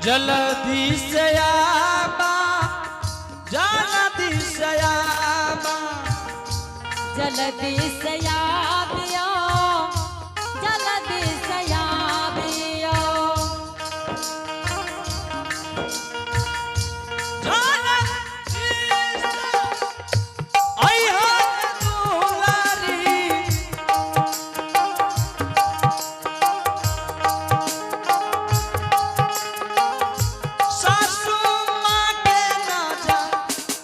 जल्दी से आबा, जल्दी से आबा, जल्दी से आबियो, जल्दी से आबियो। जल्दी से अइहा दुलारी। सासू माँ के नजरिया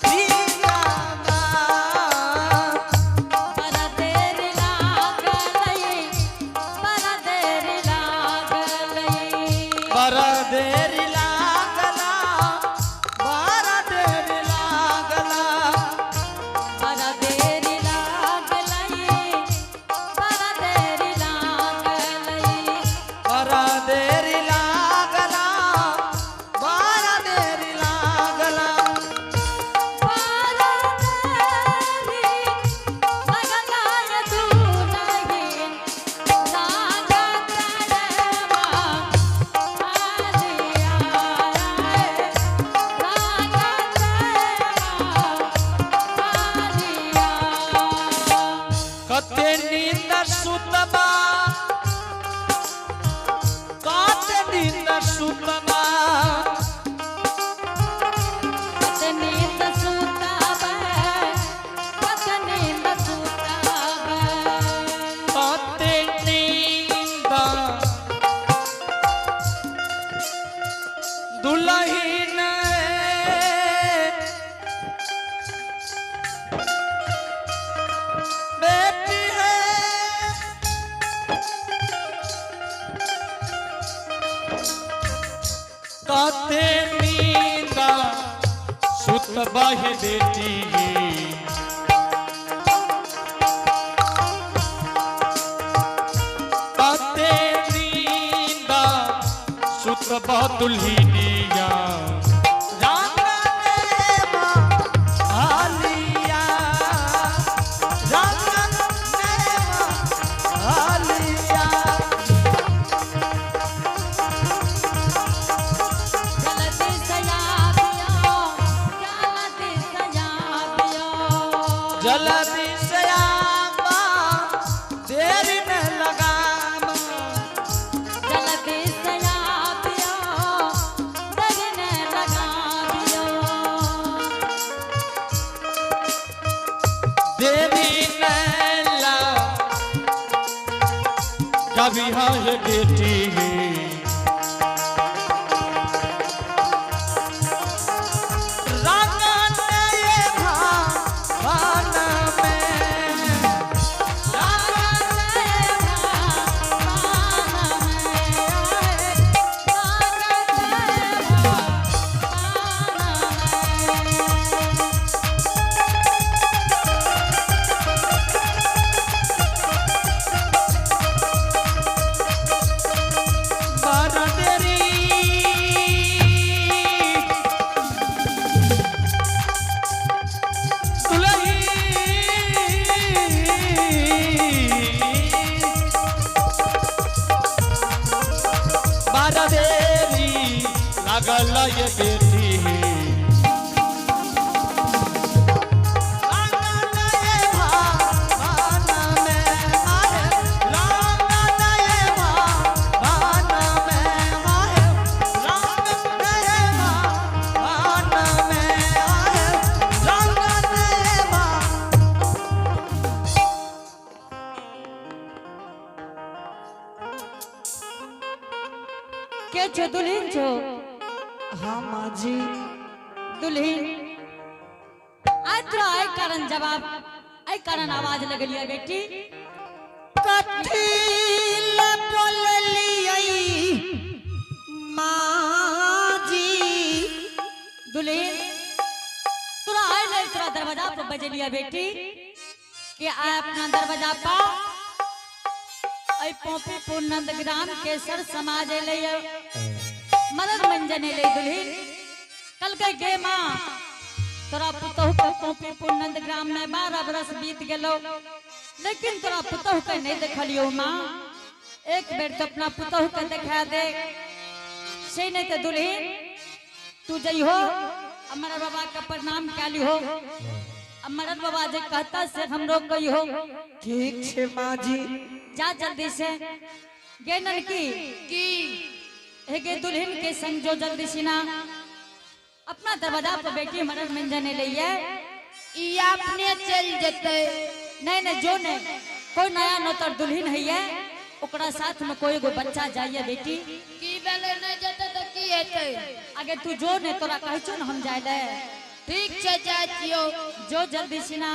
बा। बड़ा देर लागलई, बड़ा देर लागलई। बड़ा देर लागला, बड़ा देर लागला, बड़ा देर लागलई, बड़ा देर लागलई। बड़ा देर लागला, बड़ा देर लागला। बड़ा देर लगलाय दुलहिन, लागत रे मालिया रे, लागत रे मालिया। कते नींद सुतबा, कते नींद सुतबा, पत्नी त सुताबै, पत्नी त सुताबै। कते नींद दुलहिन बेटी है। कते नींद सुतबा हे बेटी, कते नींद सुतबा दुल्हनिया। आलिया, आलिया। जल्दी से आबियो, जल्दी से आबियो। जल्दी से आबा, देरी न लगामा। जल्दी से आबियो, देर न लगाबियो। देरी न ला कभी हाँ बेटी। रंगन ये भान में, बारा देरी दुलही, बारा देरी लागल ये बेटी। लागल ये भान में आए, लागल ये भान में आए, लागल ये भान में आए, लागल ये भान। के छो दुल्हन छो? हाँ माँ जी। दुल्हन आइ तोरा एहि कारण जवाब, एहि कारण आवाज लगलियै बेटी। कथी ले बोललियै माँ जी? दुल्हन तोरा आइ लेल तोरा दरवाजा पर बजेलियै बेटी कि आइ अपना दरवाजा पर एहि पोपीपुर नंदग्राम के सर समाज एलै, मदद मंजन एलै। दुल्हन कहलकै गे माँ, तोरा पुतहु के पोपीपुर नंदग्राम में 12 बरस बीत गेलो, लेकिन तोरा पुतहु के नहीं देखलियो माँ। एक बेर तो अपना पुतहु के देखा दे। से नहीं तो दुल्हन तू जइहो हमारा बाबा का प्रणाम कैली हो। मरद बाबा जे कहता से हमरो कहियो। ठीक छे माँ जी। जा जल्दी से गे ननकी की हे गे दुल्हन के संग जो जल्दी से ना अपना दरवाजा पर बेटी मरद मंजने लइए। ई अपने चल जते। नहीं नहीं जो नहीं कोई नया नौतर दुल्हन है ये ओकरा साथ में कोई एगो बच्चा जाइए बेटी। की भेलै नहीं जते तो की हेतै? आगे तू जो नहीं तोरा कहै छौ न हम जाय ले। ठीक छै जाइ छियौ। जो जल्दी से ना।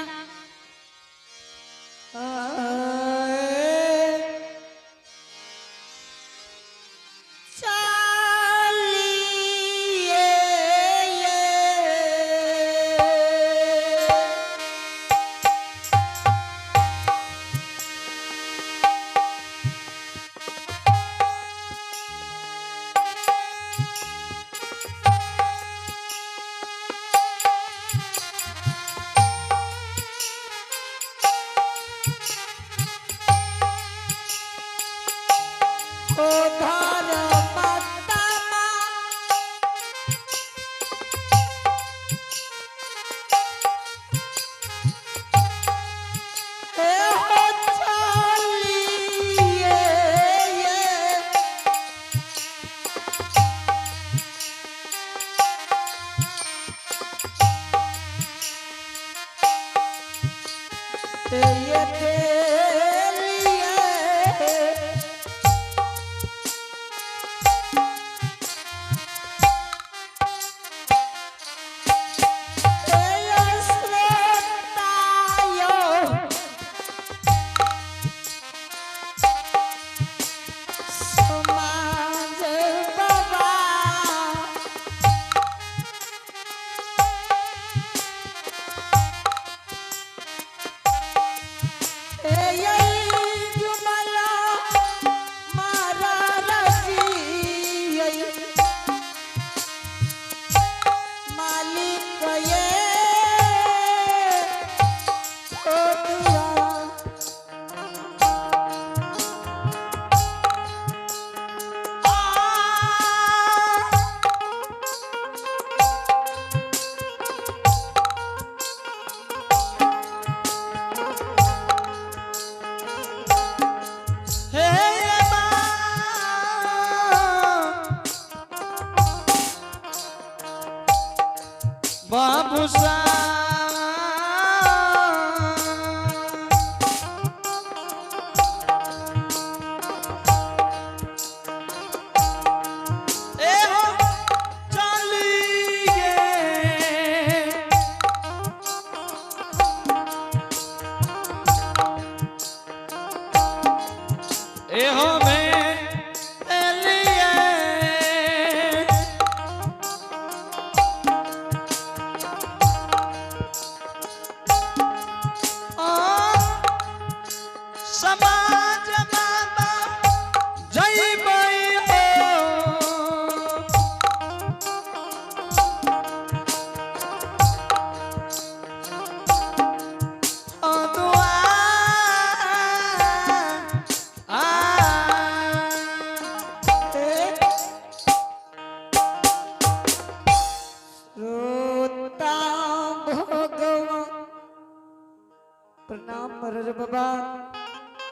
प्रणाम मरर बाबा।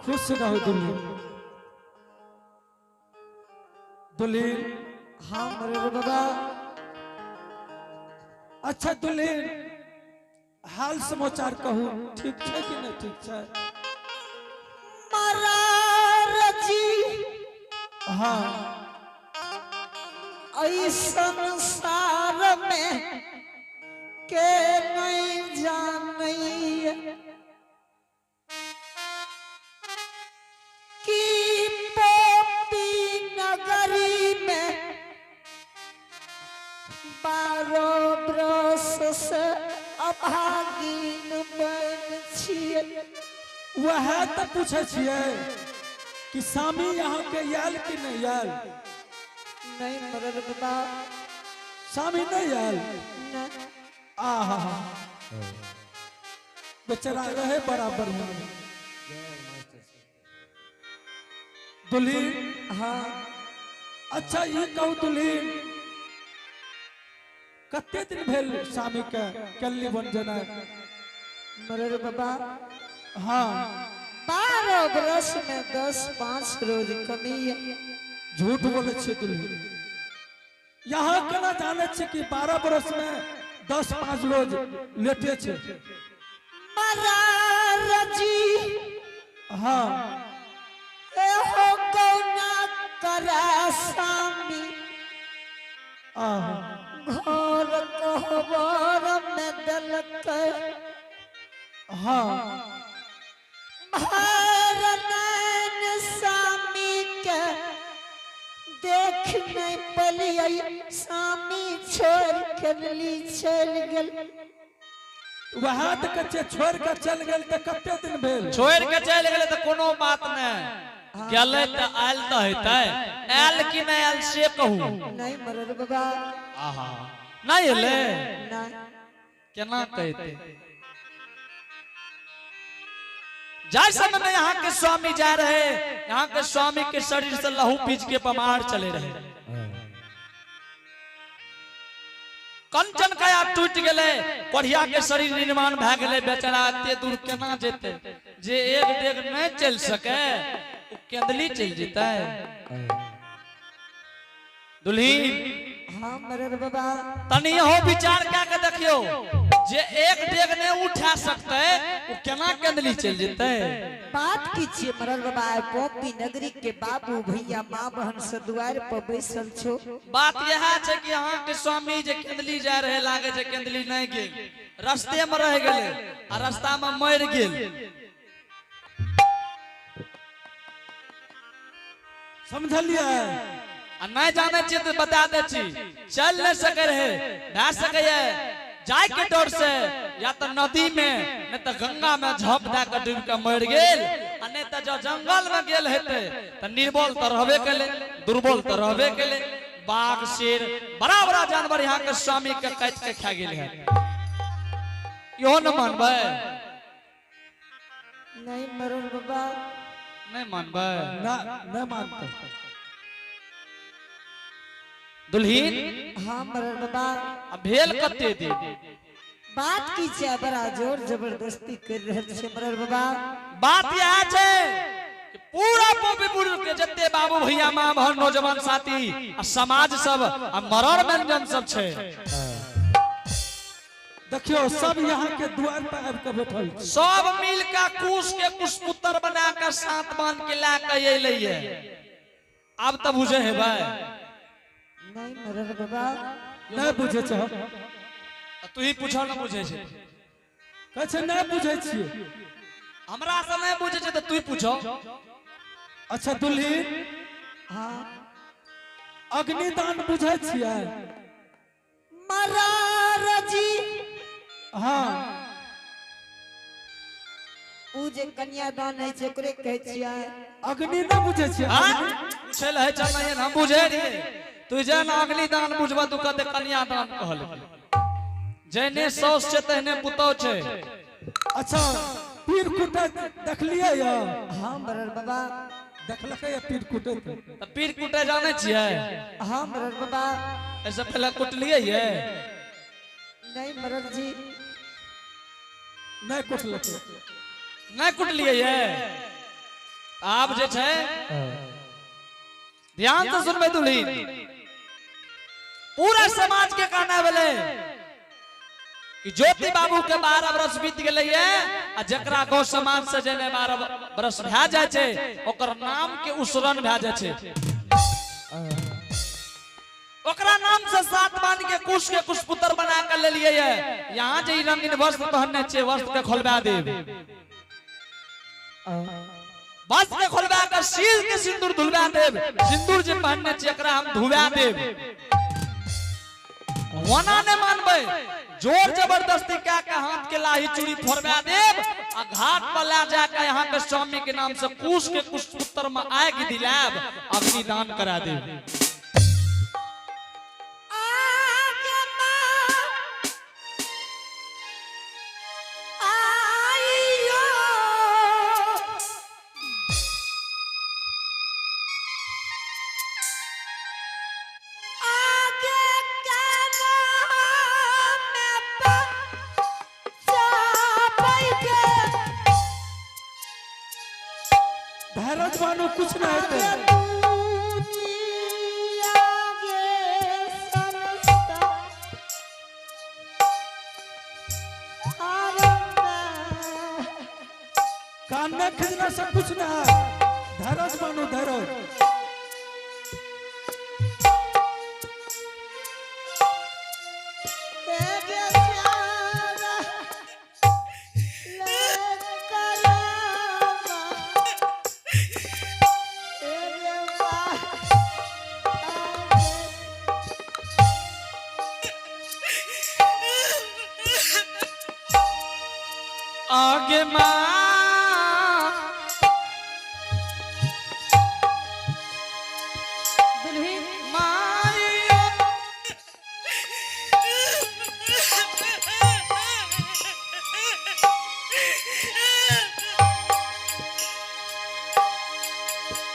खुश रहो दुल्हन। दुल्हन। हाँ मरर बाबा। अच्छा दुल्हन हाल समाचार कहू, ठीक छै कि नहीं ठीक छै? मरर जी। हाँ। ऐ संसार में के नहीं जानैया कि पोपी नगरी में 12 बरस से अभागिन बन छियै। वह तो पूछे छियै कि स्वामी यहाँ के आयल कि नहीं आयल? नहीं मरल बाबा। स्वामी नहीं आयल? नहीं। आहा बेचारा रहे बराबर में। दुल्हन। हाँ। अच्छा ई कहू दुल्हीन, कते दिन भेल स्वामी के कल्ली बन जेनाइ? मरर बाबा, हाँ, 12 बरस में 10-5 रोज कमी है। झूठ बोले छियै दुल्हीन। यहाँ केना जाने छियै कि 12 बरस में 10-5 रोज लेटे छै? मरार जी, हाँ, एहो गौना करा स्वामी, आहा, घर कहबर में देलकै। हाँ, भर नैन स्वामी के देख नहीं पलियै, स्वामी छोड़ के ली चल गेल। वएह तऽ कहै छियै, छोड़ि के चलि गेल तऽ कते दिन भेल? छोड़ि के चलि गेलै तऽ कोनो बात नहि, गेलै तऽ आयल तऽ हेतै, आयल कि नहि आयल से कहू। नहीं मरर बाबा। आहा, नहि एलै? नहीं। केना कहते? जाय समय में यहाँ के स्वामी जा रहे, यहाँ के स्वामी के शरीर से लहू पीच के बमार चले रहे, कंचन काया टूट गेलै, कोढ़िया के शरीर निर्माण भए गेलै। बेचारा एते दूर केना जेतै? जे एक डेग नहि चलि सके ओ केंदली चलि जेतै? दुल्हीन, हाँ मरर बाबा। तनी इहो विचार कए के देखियौ, जे एक डेग नहि उठा सकतै ओ केना केंदली चलि जेतै? बात की छियै मरर बाबा, आइ पोपी नगरी के बाबू भैया माँ बहन से दुआर पर बैसल छो। बात यह छै कि अहाँ के स्वामी जे केंदली जा रहे, लागे छै केंदली नहीं गेल, रस्ते में रह गेलै आ रास्ता में मरि गेल। समझलियै? आ नहीं जाने छियै तऽ बता दै छी, चल नहीं सके रहे, भए सकैए जाय के डर से या तऽ नदी में नहीं तऽ गंगा में झप दए के डूबि के मरि गेल, आ नहीं तऽ जँ जंगल में गेल हेतै तऽ निर्बल तऽ रहबे केलै, दुर्बल तऽ रहबे केलै, बाघ शेर बड़ा बड़ा जानवर यहाँ के स्वामी के काटि के खा गेल है। इहो न मानबै? नहीं मरर बाबा। नहीं मानबै? ना, नहि मानतै। दुल्हीन, हाँ मरर बाबा। आ भेल कते दिन? बात की छै, बड़ा जोर जबरदस्ती कर रहल छै मरर बाबा। बात यह छै कि पूरा पोपीपुर के जते बाबू भैया माँ बहन नौजवान साथी आ समाज सब आ मरर व्यंजन सब छै। देखियौ, सब यहाँ के द्वार पर आबि के बैठल छै। सब मिल के कुश के कुशपुत्र बना के सात बांध के ला के अयलै ये। आब तऽ बुझे हेबै? नहीं मरर बाबा। नहि बुझै छै हम। तू ही पूछल न बुझे छै। कहै छै नहि बुझै छियै। हमरा से नहीं बुझे छै तऽ तू ही पूछो। अच्छा दुल्हीन, हाँ, अग्निदान बुझै छियै? मरार जी, हाँ, उ जे कन्यादान होइ छै ओकरे कहै छियै? अग्नि नहि बुझै छियै? हाँ? पूछे लए चल नहीं, हम बुझे रहिए, तू जे न अग्निदान बुझबा तू कहते कन्यादान कहल। जेने साउस छै तेहने पुतौ छै। अच्छा, पीर कुटैत देखलियै या? हाँ मरर बाबा। देखलकै या पीर कुटैत? तऽ पीर कुटे जानै छियै? हाँ मरर बाबा। ऐसे पहले कुटलियै ये? नहीं मरर जी। नहि कुटलकै। नहि कुटलियै ये? आब जे छै ध्यान से सुनबै दुल्हीन, पूरा समाज के कहना भेलै कि ज्योति बाबू के 12 बरस बीत गेलै ये, आ जकरा गौ समाज से जेने 12 बरस भए जाइ छै ओकर नाम के उसरन भए जाइ छै, ओकरा नाम से सात मान के कुश के कुश पुत्र बना के लेलिए ये। यहाँ जे ई रंगीन वस्त्र पहनने छै, वस्त्र के खोलबा देब, वस्त्र के खोलबा के सिर के सिंदूर धुलवा देब, सिंदूर जे पहनने छै एकरा हम धुवा देब। वना ने मानबै, जोर जबरदस्ती कए के हाथ के लाही चूड़ी फोड़बा देब आ घाट पर ले जाके यहाँ के स्वामी के नाम से कुश के कुश पुत्र में आगि दिलायब, अग्निदान करा देब। आगे माँ आइयो, धैर्य मानो कुछ ना होते। दुनिया गे संस्था कान में खिंचना सब कुछ ना है। धैर्य मानो धैर्य। आगे माँ दुल्ही माई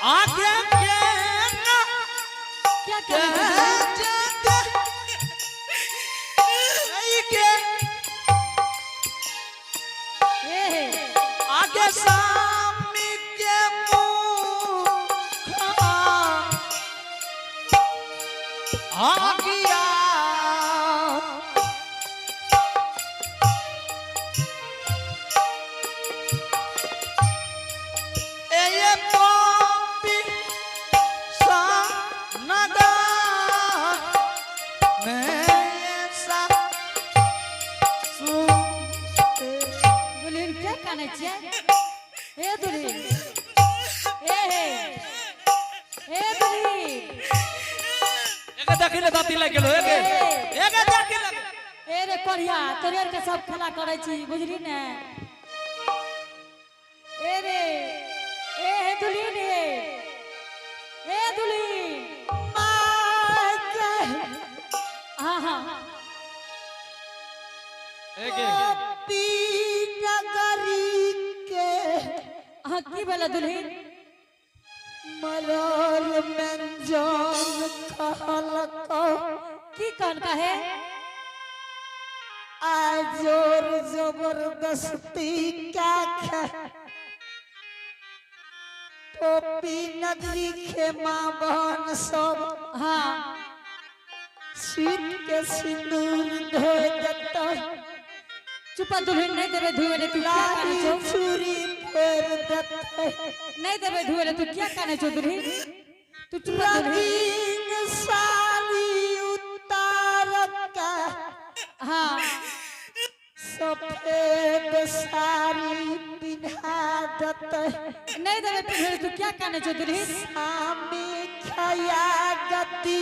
आगे के ना क्या कहने छो दुल्हीन? ए हे आगे सामी के मुख आगिया ए पॉपी सा नगा में सा सु दुल्हीन क्या कहने छियै? ए दुल्हीन, ए हे, ए दुल्हीन, एके देखी ले दाँती लागि गेलो एके एके देखी ले। ए रे कोढ़िया, तोरे आर के सब खेला करै छी बुझली ने। ए रे, ए हे दुल्हीन, हे ए दुल्हीन, हाँ हाँ एके नगरी के हाँ की भेलै दुल्हीन? मरल व्यंजन कहलक की कहलका हे? आ जोर जबरदस्ती क्या खे टोपी नगरी के माँ बहन सब हाँ सीत के सिंदूर धो देता चुपा दुल्हीन, नहीं देबै धुए रे तू क्या कानै लाठी छौ? छुरी फेर देते नहीं देबै धुए रे तू क्या कानै छौ दुल्हीन? तू चुपा दुल्हीन। रंगीन साड़ी उतार के हाँ सफेद साड़ी पिन्हा देते नहीं देबै पिन्है रे तू क्या कानै छौ दुल्हीन? स्वामी खया गति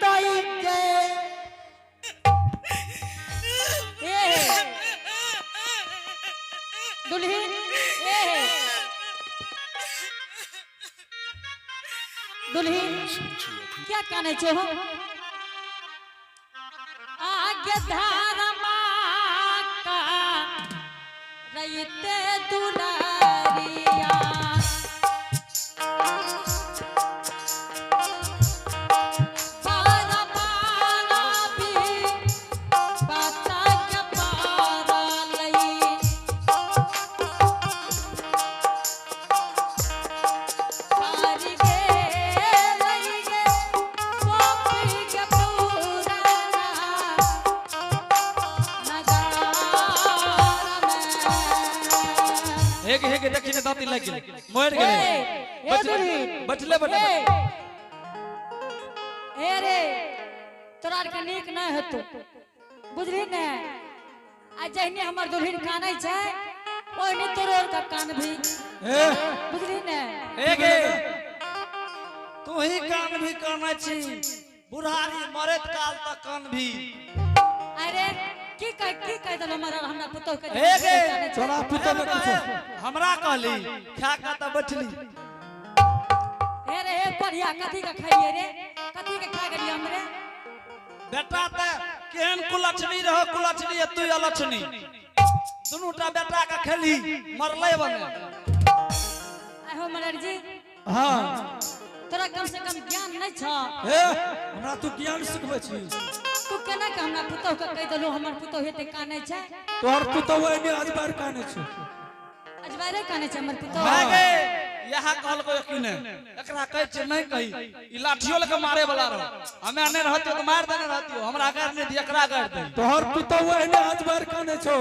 तई के ए हे दुल्हीन, ए हे दुल्हीन, क्या कानै छौ? आगे धारमा का रहिते दुलारिया, बारा बारा भी बाता के पारा लई, पारी गे लई गे पोपी के पुराना नगार में। हेगे हेगे देखी ने दाँती लागि गेलै मरि गेलै। ए, ए दुल्हीन, बचले बचले। ए, ए रे तोरा आरके नीक नहि हेतौ बुझली ने। आ जहिने हमर दुल्हीन कानै छै ओहिने तोरो आरके कान भी ए बुझली ने। हेगे तू ही कान भी कानै छी बुढ़ारी मरैत काल तक कान भी। अरे की कह देलौ हमर हमरा पुतोह के? हेगे तोरा पुतोह के कुछो हमरा कहली खा के तऽ बैठली। हे रे हे बढ़िया कथी के खाइए रे, कथी के खा गेलियै हमरे? बेटा तऽ केहन कुलक्षणी रहो कुलक्षणी आ तू अलक्षणी, दुनू टा बेटा के खेली मरलै बने। आहो मरर जी, हाँ तोरा कम से कम ज्ञान नहीं छौ। ए हमरा तू ज्ञान सिखबै छी? तू केना के हमरा पुतोह के कहि देलहो हमर पुतोह हेते कानै छै? तोहर पुतोह एने अजबार कानै छै। अजबारे कानै छै हमर पुतोह। भए गे इएह इएह कहलको कि ने एकरा कहै छै नहि कही ई लाठियो लऽ के मारे वाला रहो हमे नहि रहतियो तऽ मारि देने रहतियो हमरा गारि नहि दी एकरा गारि दे तोहर पुतहु एहने आज बार काने छौ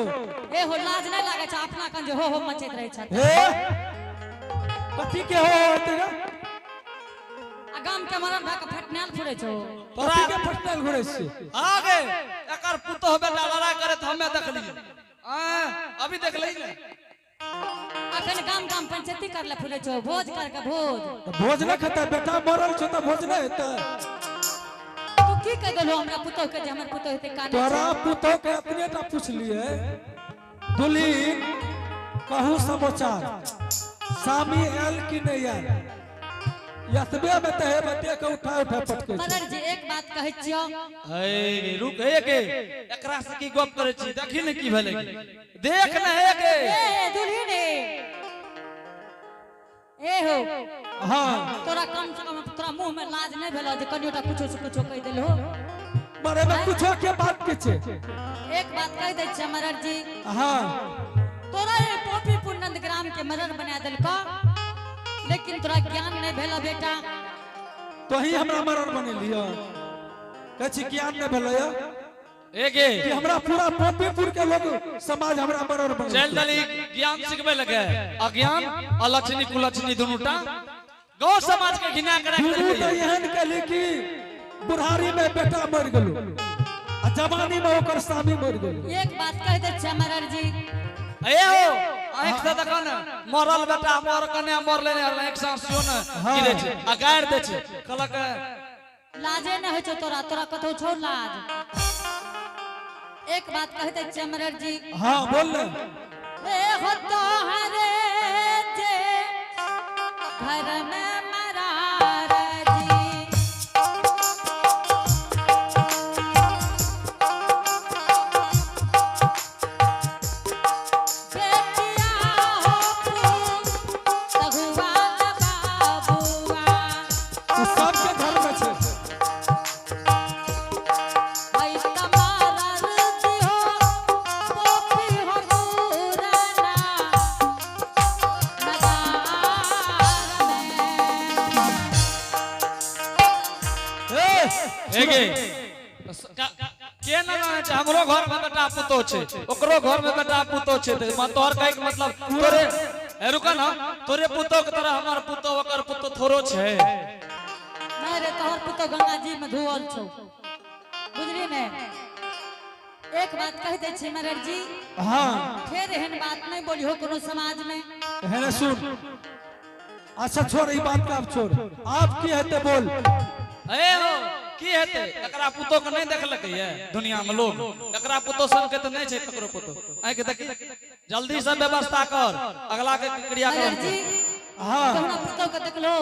ए हो लाज नहीं लागे छै अपना कन जे हो हो मचैत रहै छथि हे कथी के हो होते रे आ गाम के मरन भए के फटनाल फुरै छौ तोरा कथी के फटनाल घुरै छी आगे एकर पुतोह बेटा लड़ाई करे तऽ हमे देखलियै आँ, अभी देखली ने अखन गाम गाम पंचायती करले फुरै छौ भोज करके भोज तऽ भोज नहि खेतै बेटा मरल छौ तऽ भोज नहि हेतै तू की कह देलहो हमरा पुतोह के जे हमर पुतोह हेतै काने तोरा पुतोह के अपने टा पुछलिए दुलीन कहू समाचार सामी आयल कि नहीं आयल यतबे में तऽ हे बते के उठा उठा पटके छै मरर जी एक बात कहै छियौ हे रुक हे के एकरा से की गप करे छी देखी ने की भेलै देख ने हे के ए दुल्हिन ए ए हो हाँ तोरा कम से कम तोरा मुंह में लाज नहीं भेलो जे कनियोटा कुछो से कुछो कहि देलहो मरे में कुछो के बात के छै एक बात कहि दै छियै मरर जी हाँ तोरा ये पोपीपुर नंदग्राम के मरर बना देलको लेकिन तोरा ज्ञान नहीं भेलो बेटा तोही हमरा मरर बनेलियो कहै छी ज्ञान नहि भेलै यऽ हे गे कि हमरा पूरा पोपीपुर के लोग समाज हमरा मरर चल बनेलकै दली ज्ञान सिखबै लगे अज्ञान अलक्षणी कुलक्षणी दुनूटा गाँव समाज के घिना के राखि दुनू देलकै तऽ एहन कहली कि बुढ़ारी में बेटा मरि गेलो आ जवानी में ओकर सामी मरि गेलो एक बात कहि दै छियै मरर जी ए हो आँख से देखो ने मरल बेटा मर कने मरले ने आँख से आंसुओ ने गिरे छै आ गारि दै छै कहलक लाजे नहीं होइ छौ तोरा तोरा कतौ छौ लाज एक बात कहि दै छियै मरर जी हाँ बोल ने ए हो तोहरे जे घर में मरार जी बेटिया हो तहुआ बाबुआ ओ सबके घर में छै ऐ तमारर जी हो पोपी हो पुराना नगार में हे गे के न जाने छै हमरो घर में बेटा पुतोह छै ओकरो घर में बेटा पुतोह छै तऽ तोहर कहै के मतलब तोरे ए रुक ना तोरे पुतोह के तरह हमर पुतोह ओकर पुतोह थोड़ो छै नहीं रे तोहर पुतोह गंगा जी में धोअल छौ बुझली ने एक बात कह दै छी मरर जी हाँ फेर एहन बात नहीं बोलिहो कोनो समाज में है ना सुन अच्छा छोड़ ई बात का आप छोड़ आप की हेते बोल ए हो की हेतै एकरा पुतोह के नहि देखलकै ये दुनिया में लोग एकरा पुतोह सन के तऽ नहि छै ककरो पुतोह आँखि देखी जल्दी से व्यवस्था कर अगला के क्रियाक्रम मरर जी हाँ तोहरा पुतोह के देखलो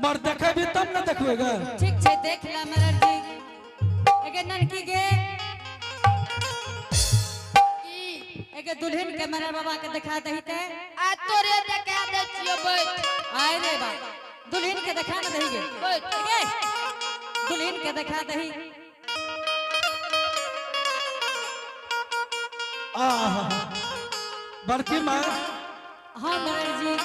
मर देखेबी तब न देखबे गे ठीक छै देख ले मरर जी एगे ननकी गे की एगे दुल्हन के मरर बाबा के देखा दही ते आ तोरे देखा दै छियो बैठ आय रे बा दुल्हन के देखा न दही गे बैठ एगे दुल्हन के देखा दही आहा बड़की माँ हाँ मरर जी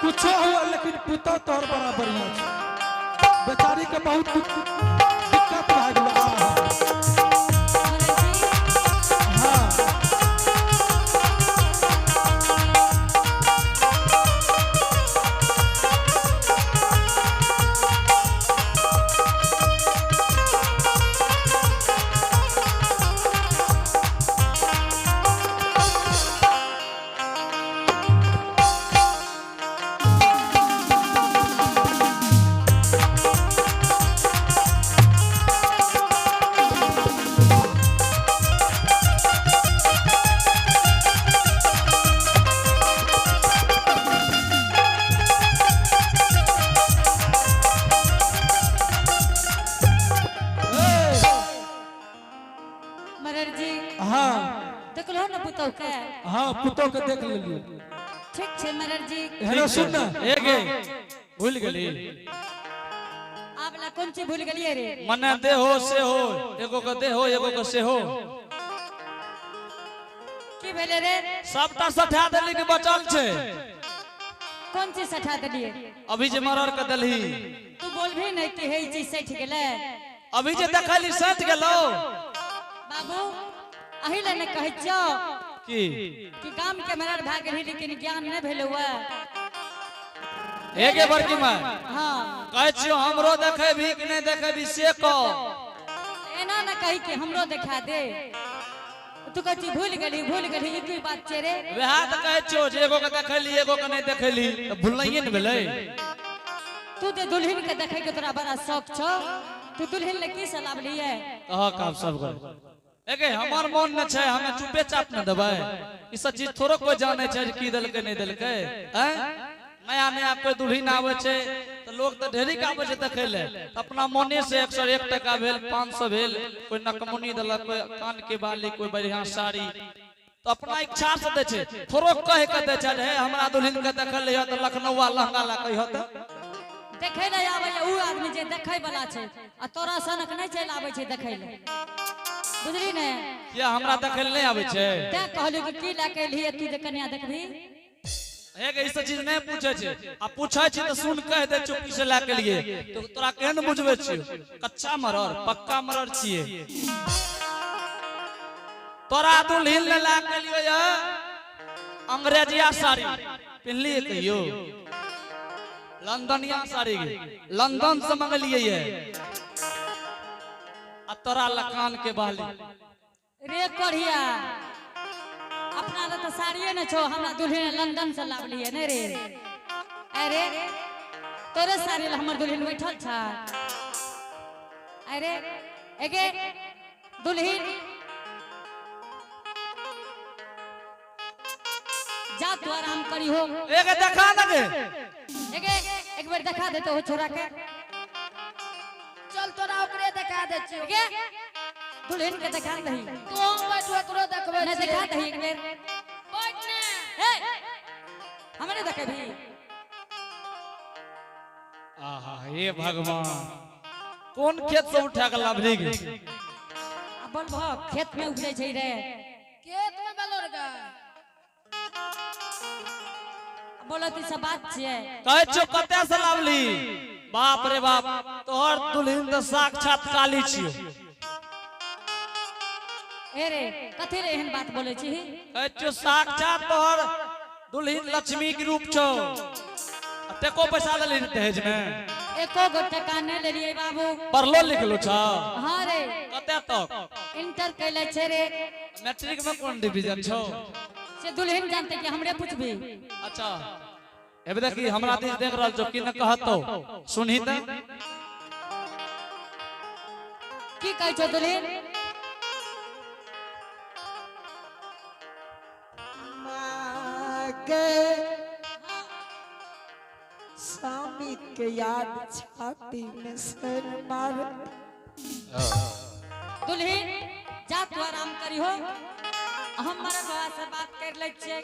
कुछो हुआ लेकिन पुतोह तोहर बड़ा बढ़िया छै बेचारी के बहुत दिक्कत भए गेलो आहा मरर जी हाँ मरर जी हाँ देखलो न पुतोह के हाँ पुतोह के देख लेलिए ठीक छै मरर जी हेलो सुन ना ए गे भूल गेली आब ला कोन चीज भूल गेलियै रे मने देहो से हो एगो के देहो एगो के से हो की भेलै रे सबटा सठा देली के बचल छै कोन चीज सठा देलिए? अभी जे मरर के देलही। तू बोलभी नहीं कि हे ई चीज सठ गेलै। अभी जे देखली सट गेलो। बाबू अही ले ने कहै छियौ की कि गाम के मरर भए गेलही लेकिन ज्ञान नहीं भेलौ। एगे बड़की माय। हाँ कहै छियौ हमरो देखेबी कि नहीं देखेबी से कह। एना न कही कि हमरो देखा दे। तू कहै छी भूल गेली भूल गेली, ई की बात छै रे? वएह तऽ कहै छियौ जे एगो के देखली एगो के नहीं देखली तऽ भुलनाइए ने भेलै। तू तऽ दुल्हन के देखे के तोरा बड़ा शौक छौ, तू दुल्हन ले की सलाह लिए? कह काम सब कर। एगे हमर मन न छै, हमे चुपे चाप न देबै। ई सब चीज थोड़ो कोई जानै छै जे की देलकै नहीं देलकै। हैं नया नया कोई दुल्हन आबै छै तऽ लोग तऽ ढेरी के आबै छै देखै ले, अपना मने से 101 टका भेल 500 भेल, कोई नकमुनी देलक, कोई कान के बाली, कोई बढ़िया साड़ी, तो अपना इच्छा से दै छै। थोड़ो कह के दै छै हे हमरा दुल्हन के देखल लिह तऽ लखनऊआ लहंगा ला कहियो तऽ देखै ले आबै उ आदमी जे देखै वाला छै, आ तोरा सनक नहीं चलि आबै छै देखै ले, बुझली ने? किया हमरा देखै ले नहीं आबै छै? तैं कहलियौ कि की लए के एलही तू जे कन्या देखबही? हे गे, ई सब चीज नहीं पूछे छै, आ पूछे छै तऽ सुन कह दे चुपकी से लए के लिए, तो तोरा केहन बुझबै छियौ? कच्चा मरर पक्का मरर छियै। तोरा दुल्हन ले लए के लिए ये अंग्रेजिया साड़ी पिन्हलियै कहियो? लंदनिया साड़ी लंदन से मंगलियै ये, आ तोरा लकान के बाली। रे कोढ़िया, अपना लए तऽ साड़िए ने छौ, हमरा दुल्हन लंदन से लाबलियै ने रे। अरे तोरे साड़ी लए हमर दुल्हन बैठल छ। अरे एगे दुल्हन जा तू आराम करी हो। एगे देखा ना गे। एगे एक बेर देखा दे तो हो छोरा के। चल तोरा ओकरे देखा दे छियौ। एगे दुल्हन के देखा दही। तू हम बैठ ओकरो देखबै नहीं छियै। देखा दही एक बेर। बैठ ने। ए हमरे देखेबही? आहा हे भगवान, कोन खेत से उठा के लाभली गे? आ बोल भ खेत में उपजै छै रे। खेत में बलोर गे। बोलत ई सब बात छियै। कहै छियौ कतऽ से लाभली? बाप रे बाप, तोहर दुल्हन तऽ साक्षात काली छियौ। ए रे कथी रे एहन बात बोलै छी? कहै छियौ साक्षात तोहर दुल्हन लक्ष्मी के रूप छौ। आ टेको पैसा देलही दहेज में? एको गो टका नहीं लेलियै बाबू। पढ़लो लिखलो छौ? हाँ रे। कते तक? इंटर कैले छै रे। मैट्रिक में कोन डिवीजन छौ? से दुल्हन जानते कि हमरे पूछबी। अच्छा एबे देखी हमरा दिस देख रहल छौ की न कहतौ, सुनही त की कहै छौ दुल्हन? माँ गे स्वामी के याद छाती में सर मार। दुल्हन जा तू आराम करी हो, हम मरद बाबा से बात कर लै छियै।